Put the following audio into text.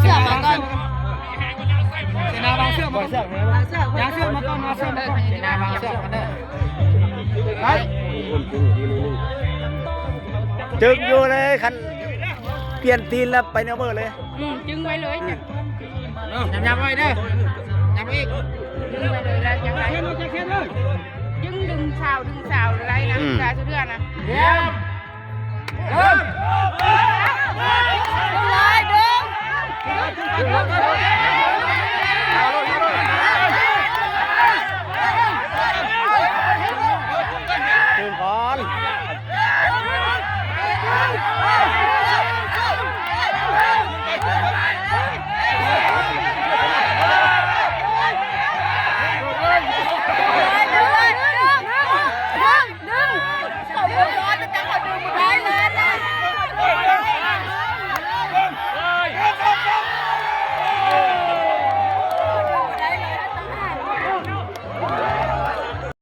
ເສື້ອມາກ່ອນ ເສນາວາງເສື້ອມາກ່ອນ ວາງເສື້ອມ ວາງເສື້ອມມາກ່ອນ ວາງເສື້ອມມາກ່ອນ ເອີ ເສນາວາງເສື້ອມມາເດີ ໄປ ຈຶ່ງຢູ່ເລີຍ ຄັນປ່ຽນຕີນແລ້ວໄປແນວເບີເລີຍ ອືມ ຈຶ່ງໄວ້ເລີຍ ເອີ ຫຍັບໆໄວ້ເດີ ຫຍັບອີກ ຈຶ່ງໄວ້ເລີຍ ແລ້ວຈັ່ງໃດ ຈຶ່ງດຶງຊາວ ດຶງຊາວໄດ້ນະ ອືມ ຊາວເທື່ອນະ ຢ້ຽມ ເອີ